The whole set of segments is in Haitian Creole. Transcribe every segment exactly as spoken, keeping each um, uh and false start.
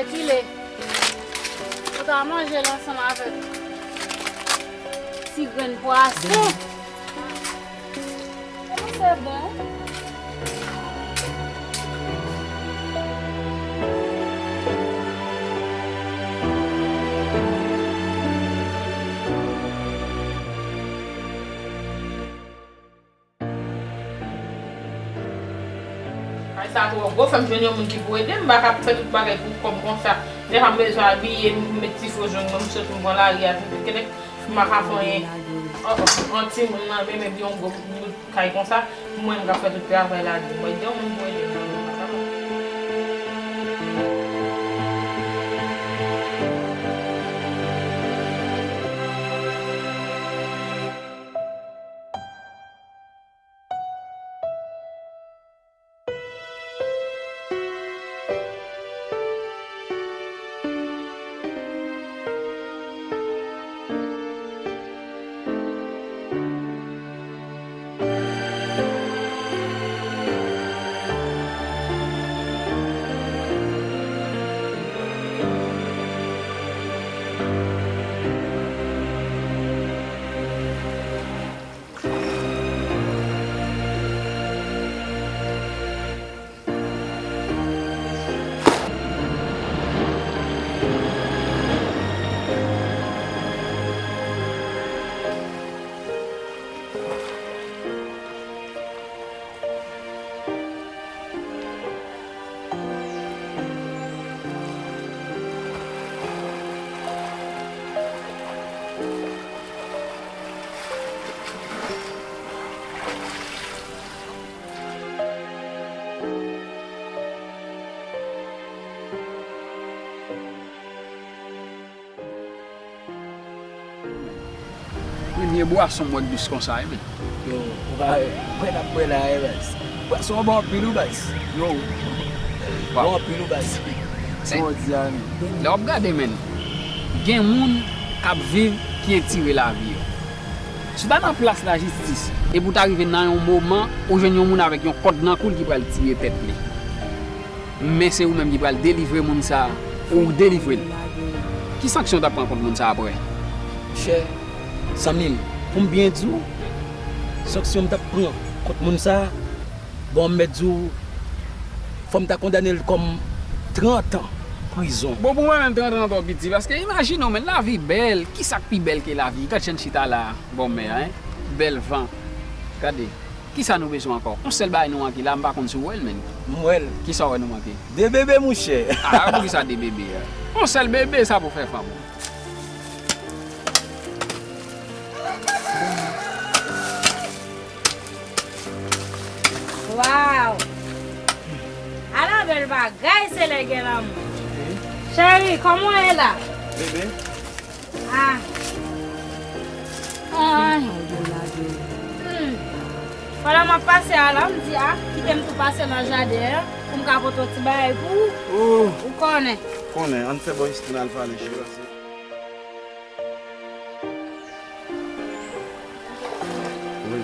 Kilè? Ou ta manje l ansanm avèk ti grenn pwason. Kòman se bon? Kay sa twò gwo, fè m jwenn yon moun ki pou ede m, m pa ka fè tout bagay pou kòb konsa. Dèfwa m bezwen abiye, m met ti fo jwenn mwen, m sot m pran lari a, tout kèlèk, m pa ka fè anyen. An, an, an timoun nan, menm epi yon gwo bout kay konsa, mwen m ka fè tout travay la, di mwen, yon moun pou ede m nan, m pa ka fè. Premye bwason m wè k dous konsa wi, men. Yo, ou pa wè, bwè n ap bwè la, wi, baz. Bwason an bon anpil, wi, baz. Yo. Bon anpil, wi, baz. Sa w di a, men. Lè w ap gade, men, gen moun k ap viv ki etire lavi yo. Si w ta nan plas lajistis, epi w ta rive nan yon moman, ou jwenn yon moun avèk yon kòd nan kou l ki pral tiye tèt li. Men se ou menm ki pral delivre moun sa a, ou delivre l. Ki sanksyon w t ap pran kont moun sa a apre? Monchè, zanmi m, pou m byen di w, sanksyon m t ap pran kont moun sa a, bon, m mèt di w, fò m ta kondane l kòm trant an prizon. Bon, pou mwen menm, trant an twò piti, paske imajine w, men lavi bèl, ki sa k pi bèl ke lavi? Gad jan n chita la a, bò mè a, en? Bèl van. Gade. Kisa nou bezwen ankò? On sèl bagay nou manke la, m pa konn si w wè l, men. M wè l. Kisa w wè nou manke? De bebe, monchè. A, poukisa de bebe a? On sèl bebe, sa pou fè fanm ou. Waw! Ala bèl bagay, se lè gen lanmou. Cheri, kòman w ye la? Bebe. Ah. Ay. Hmm. Pandan m ap pase a la, m di, ah, kite m tou pase nan jaden an pou m ka pote yon ti bagay pou ou. Oh. Ou konnen. Konnen, ann fè bò isit n al pale, cheri. Wi.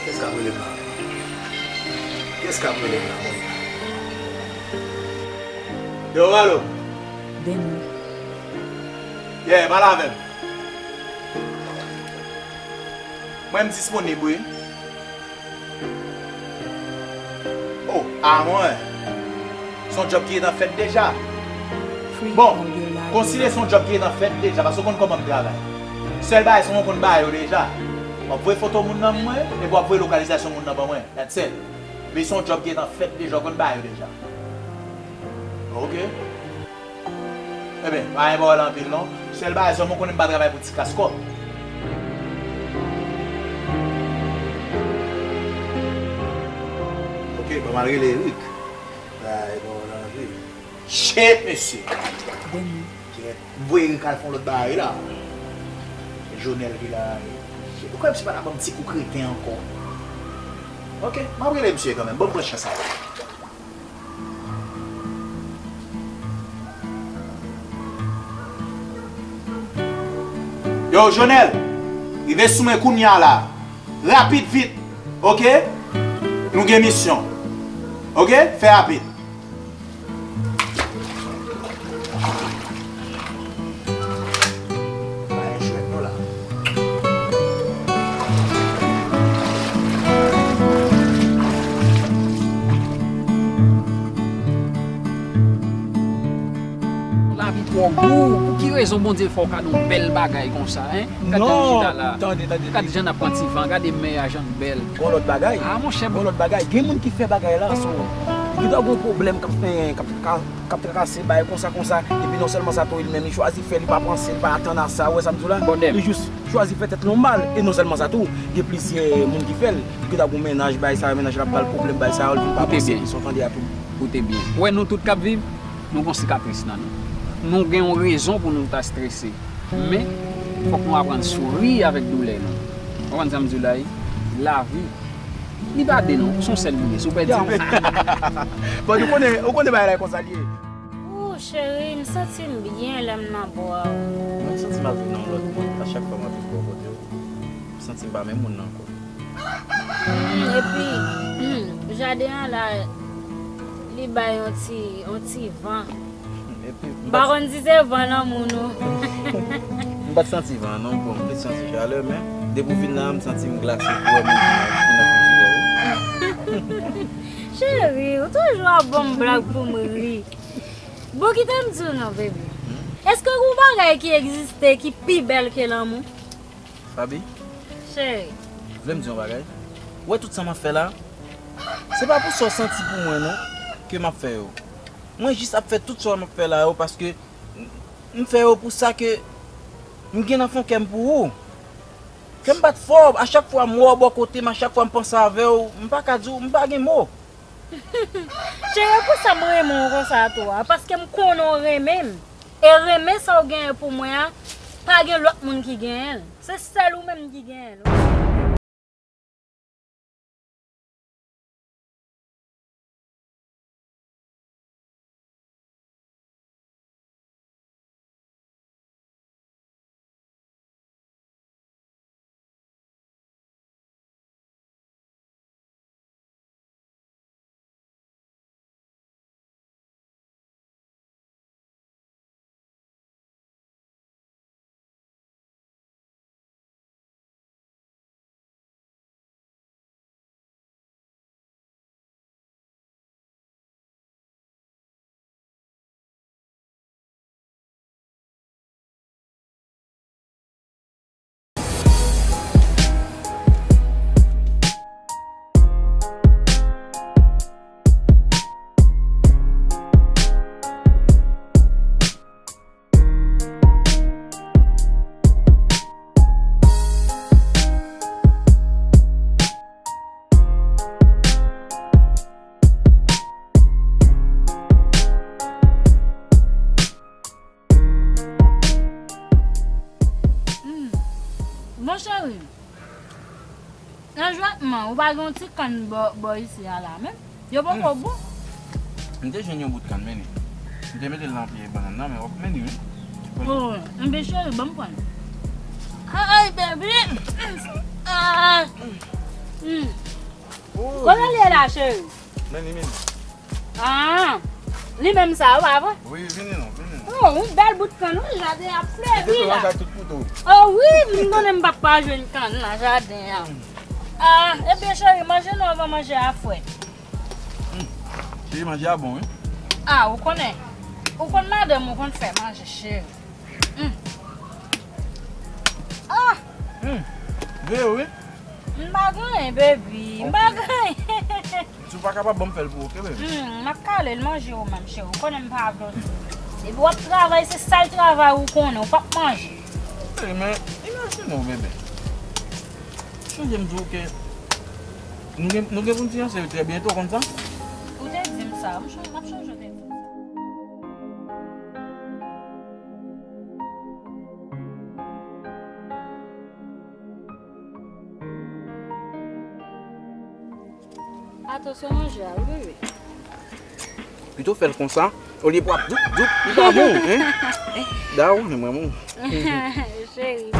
Kiyès k ap rele m la? Kiyès k ap rele m la, bon? Yo, alo? Demi. Yeah, pale avè m. Mwen, m disponib, wi. Oh, a mwen. Se yon djòb ki gentan fèt deja. Bon, konsidere se yon djòb ki gentan fèt deja, paske w konn kòman m travay. Sèl bagay, se yon konn ba yo deja. W ap voye foto moun nan mwen, epi w ap voye lokalizasyon moun nan ban mwen. That's it. Epi se yon djòb ki gentan fèt deja, w konn ba yo deja. Ok. Ebyen, pa gen pawòl anpil non. Sèl bagay sèlman, w konnen m pa travay pou ti kas kòb. Ok, ban m al rele Eric. Pa gen pawòl anpil. Shit, mesye! Kèt, m voye Eric al fè yon lòt bagay la. Jonèl ki la. Shit, ou kwè misye pa ta ban m ti kou kreten ankò? Ok, m ap rele misye kanmenm. Ban m pran chans avè l. Yo, Jonel, rive sou mwen kounya la. Rapid, vit. Oke? Nou gen misyon. Oke? Fè rapid. Bagay jwèt nou la. Lavi twò gou. Pou ki rezon Bondye fè w gade yon bèl bagay konsa, en? Gade jan nou chita la. Non, tande, tande. Gade jan n ap pran ti van, gade mè a jan l bèl. Gon lòt bagay. Ah, monchè. Gon lòt bagay. Gen moun ki fè bagay la, so, li ta gon pwoblèm k ap fè, k ap, k ap, k ap trakase, bagay konsa, konsa. Epi non sèlman sa tou, li menm li chwazi fè, li pa panse, li pa atann a sa, ou wè sa m di w la? Li jis chwazi fè tèt li yon mal. E non sèlman sa tou, gen plizyè moun ki fè l. Li ta gon mennaj, bagay sa yo, mennaj la ap ba l pwoblèm, bagay sa yo, li vin pa panse, li son tande a tou. Koute byen. Ou wè nou tout k ap viv, nou gon sikatris nan nou. Nou gen yon rezon pou nou ta strese. Men, fòk nou aprann souri avèk doulè nou. Ou konprann sa m di w la, wi? Lavi, li pa de non, se yon sèl li ye. Si w pèdi l, bon, ou konnen, ou konnen bagay la e konsa l ye. Ooh, cheri, m santi m byen lè m nan bra w. Mwen, m santi m ap viv nan yon lòt mond. A chak fwa m ap viv bò kote w, m santi m pa menm moun nan ankò. Hmm, epi, hmm, jaden an la, li bay yon ti, yon ti van. Epi, m pa konn si se van lanmou non. M pa t santi van an non, bon, m te santi chalè, men depi w vin la, m santi m glase pou wè moun ki nan frijidè yo. Cheri, ou toujou ap ban m blag pou m ri. Bon, kite m di w non, baby. Hmm? Èske gen yon bagay ki egziste ki pi bèl ke lanmou? Faby? Cheri. Vle m di yon bagay? Ou wè tout sa m ap fè la? Se pa pou sa w santi pou mwen non, ke m ap fè yo. Mwen jis ap fè tout sa m ap fè la yo, paske m fè yo pou sa ke m gen nan fon kè m pou ou. Kè m bat fò, a chak fwa m wè w bò kote m, a chak fwa m panse avè w, m pa ka di w, m pa gen mo. Cheri, e pou sa m renmen w konsa tou a, paske m konnen w renmen m. E renmen sa w genyen pou mwen an, pa gen lòt moun ki genyen l. Se sèl ou menm ki genyen l. Hmm. Bon, cheri, nan jwètman, ou pa gen yon ti kann bò, bò isi a la menm? Yo poko bon? M te jwenn yon bout kann, men li. M te mete l nan pye bannann nan, men w ap men li, wi. Oh, enben, cheri, ban m pran. Ay, baby! Ah! Hmm. Kote l ye la, cheri? Men li menm. Ah, li menm sa, ou pa vre? Wi, vini non, vini non. Oh, yon bèl bout kann, wi, jaden ap fleri la. Li te tou manje ak tout kouto. Oh wi, m konnen m p ap pa jwenn kann nan jaden an. Ah, ebyen, cheri, manje non anvan manje a fwèt. Hmm. Cheri, manje a bon, wi. Ah, ou konnen. Ou konn madanm ou konn fè manje, cheri. Hmm. Ah! Hmm. Veye wi. M pa gen anyen, baby. M pa gen anyen. Si w pa kapab, ban m fè l pou ou, oke, baby? Hmm, m ap kale l manje ou menm, cheri. Ou konnen m pa vle w. Depi w ap travay, se sal travay ou konnen, ou p ap manje. Cheri, men imajine w, bebe. Sonje m di w ke nou gen, nou gen pou n fiyanse trè byento, w konn sa? Ou te di m sa. M chon-, m ap chonje w te di m sa. Atansyon manje a, wi, bebe. Pito fè l konsa, olye pou ap doup, doup, li pa bon, en. Da ou, men mwen, mwen. Cheri,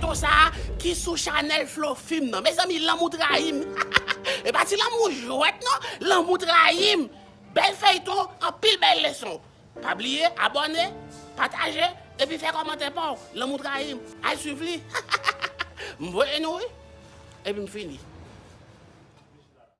Konsa ki sou chanèl Flo Film nan. Mezanmi, lanmou trayi m. E pa ti lanmou jwèt non, lanmou trayi m. Bèl feyton, anpil bèl leson. Pa bliye abòne, pataje, epi fè kòmantè pa w. Lanmou trayi m. Al swiv li. M voye nou wi. Epi m fini.